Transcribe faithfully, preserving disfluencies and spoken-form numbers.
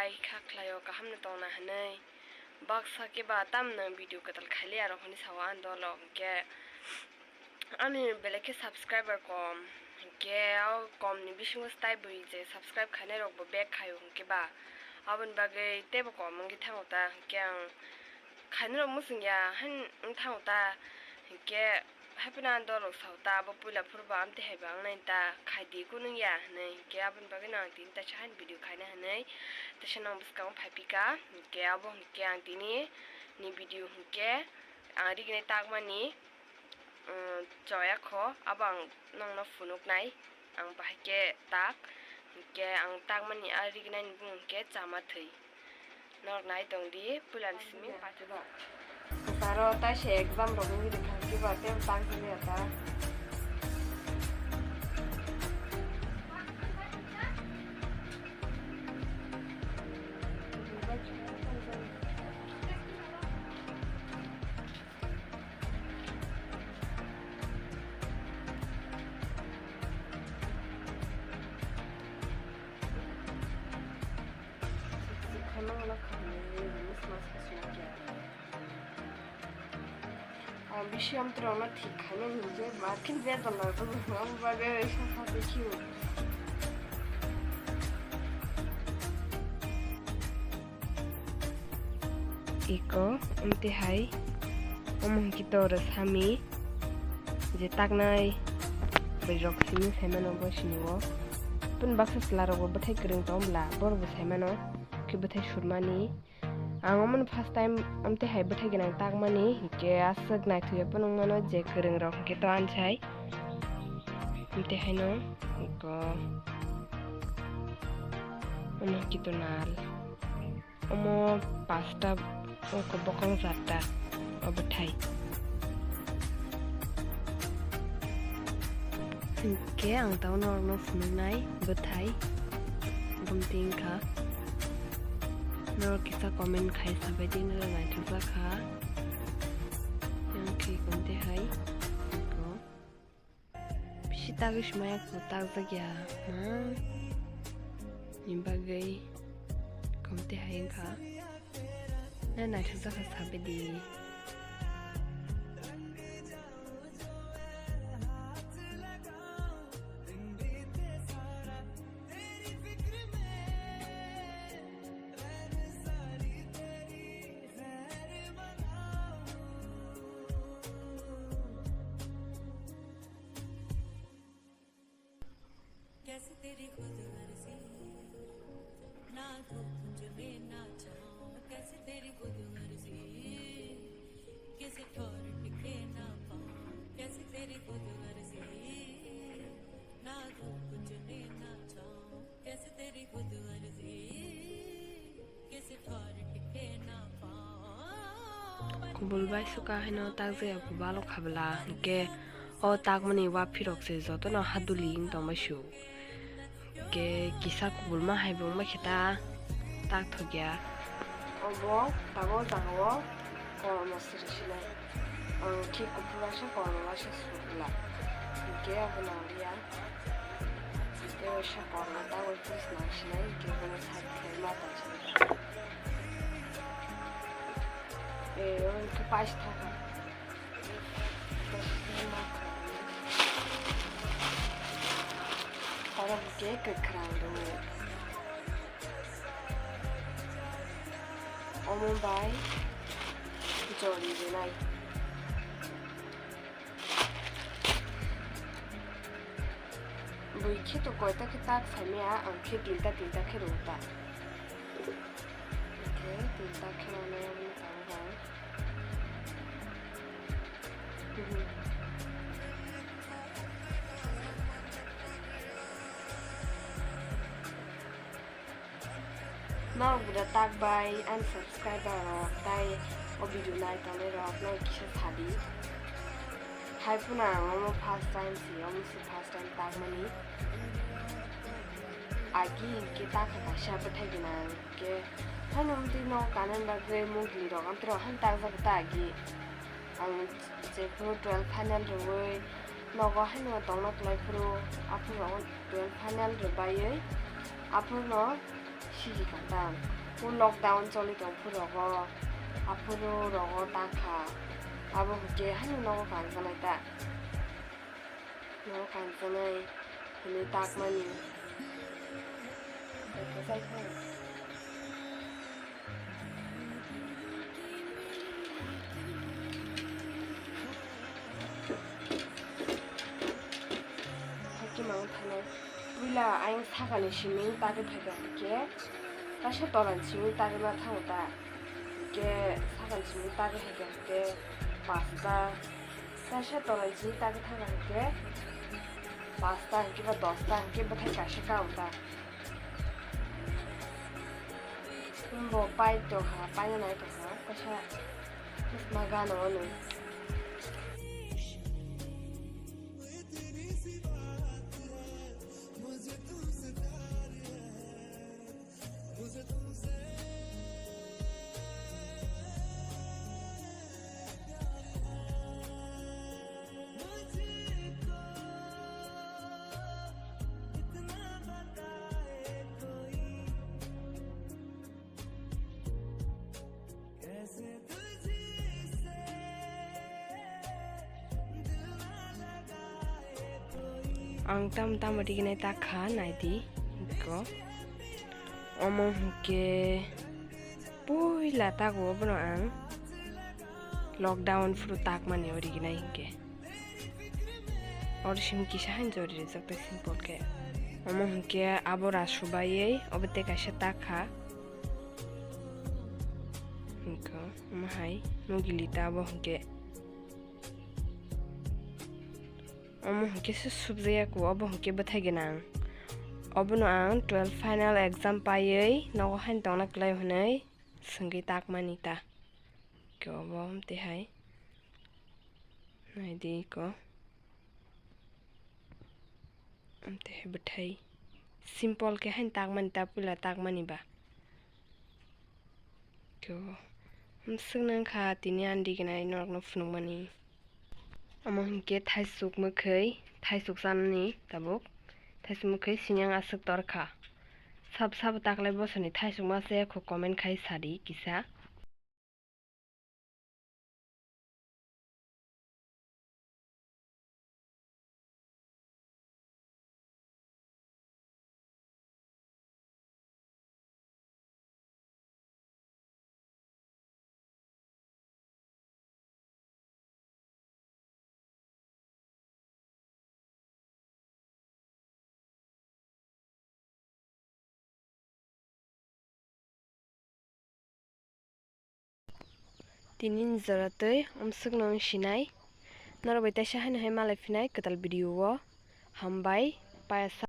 Ai kha khlaio, kaham no tongna hinwi. Baksa khe ba tam nwng video kwtal khaili aro hwnwi sao ani dolo, hwnkhe ani belai khe subscriber kom, hwnkhe o kom ni bisingo style bui je subscribe khainai rok bo bek khaio, hwnkhe ba aboni bagwi teibo kom wngwi thango ta, hwnkhe ang khainai rok muchung ya hin wng thango ta, hwnkhe Hapheno ang dol rok sao ta, abo puila phuru bo amtwi hai bo wngnai ta, khai di kunu ya hinwi, hinkhe aboni bagwi no ang tini taisa haino video khaina hinwi taisa nong bwskango phai phi kha, hinkhe abo hinkhe ang tini ni video hinkhe ang rignai takmani, um, choya kho, abo ang nongno phunuknai, ang bahai khe tak, hinkhe ang takmani a rignai ni bumung hinkhe chama thwi. Norok nai tong di, puila ni simi paithago. Taro tai se exam rok wngwi rikha, kiba tei tang simi ata. Ang bisi amtwrwngno thik khainani hinkhe ba khe berdal rok wngkha, abo bagwi sakha tei khiyo. Iko, amtwi hai, omo hinkhe to oro sami, je taknai bai rok simi saimano bo sini o. Pun baksa chwla rok bo bwthai kwrwng tong bwla, borok bo saimano khe bwthai surmani. Ang omo no first time amtwi hai bwthai gwnang takmani, hinkhe aswk naithok ya phano wngmano je kwrwng rok hinkhe to ansai. Amtwi haino iko omo hinkhe to nal. Omo pasta, oko bokong charta, o bwthai. Hinkhe ang tamo norokno phunuknai bwthai, bumtwi wngkha. Norok kisa comment khai sabaidi, norok naithokjak kha. Yang khe kon tei hai. Bisi tagwi swmai, ako takjak ya, ma ni bagwi kom tei hai wngkha. Na naithokjak kha sabaidi. कैसे तेरी खुद गर्जी, ना धूप में ना छाँव, कैसे तेरी खुद गर्जी, किसी ठौर टिके ना पाऊँ, कैसे तेरी खुद गर्जी, ना धूप में ना छाँव, कैसे तेरी खुद गर्जी। Kubul bai suka haino takjaya kubalo khabla, hinkhe o takmani waphirok se jotono haduli wng tongbai su. Hinkhe kisa kubulma hai bo wngbai khe ta tak thokya. Obo tabuk jagao kormo siri sinai. Ang khe kuphur waisa kormo waisa sukla. Hinkhe abo nanglia. Tei waisa kormo ta wai pis nang sinai, hinkhe bono side khe ma tong sinai. Eh, oro hinkhe pais thaka. Oro hinkhe kwkhwrang rwngo. Omo bai jori rwnai. Bui khe to koita khe tak saimaya, ang khe tinta tinta khe rw ta. Khe tinta khe rwnai aboni tabuk ang. Norok buda tak bai ani subscriber rok tai o video nai tongnai rok no kisa sadi. Hai phano ang omo first time si, omo si first time takmani. Agi hinkhe takha kaisa bwthai gwnang hinkhe phano amtwi no kanani bagwi mugli rok amtwi rok han takjak ta agi. Ang jephuru twelve final rwui nogo haino tongna kwlai phuru, aphuru twelve final rwbaiwi aphuru no Siji kha ta. O lockdown choli tong phuru rogo, aphuru rogo ta kha. Abo hwnkhe haino nogo kanjanai ta. Nogo kanjanai hinwi takmani. Hakhe mang thanai. Puila ayang sakani simi tagwi phaikha hwnkhe, kaisa torani simi tagwi ma thango ta. Hwnkhe sakani simi tagwi phaikha hwnkhe pasta. Kaisa torani simi tagwi thangkha hwnkhe pasta hwnkhe ba dosta hwnkhe bwthai kaisa kao ta. Bo pai tongkha, paina nai tongkha, kaisa ma gana o nung. Ang tam tamo riginai ta kha, naidi ko. Omo hwnkhe puila tago obono ang lockdown phuru takmani o riginai hwnkhe. Oro simi kisa haino jori rijak tei simple khe. Omo hwnkhe abo rasubaiwi obo tei kaisa ta kha. Hwnkhe omo hai nugili ta abo hwnkhe. Omo hwnkhe se subjaya kho, obo hwnkhe bwthai gwnang. Obono ang twelve final exam paiwi nogo haino tongna kwlai hwnwi swngwi takmani ta. Khe obo tei hai. Naidi ko. Amtwi hai bwthai simple khe haino takmani ta, puila takmani ba. Khe o. Amswk nang kha tini ani riginai norokno phunukmani. Omo hinkhe thaisuk mwkhwi, thaisuk chanani tabuk. Thaisuk mwkhwi sinyang aswk tor kha. Sab sabo taklai bosoni thaisuk ma se kho comment khai sadi kisa. Tini ni jora twi amswk no wng sinai. Norok bai teisa haino hai malai phinai kwtal video o. Hambai, payasa.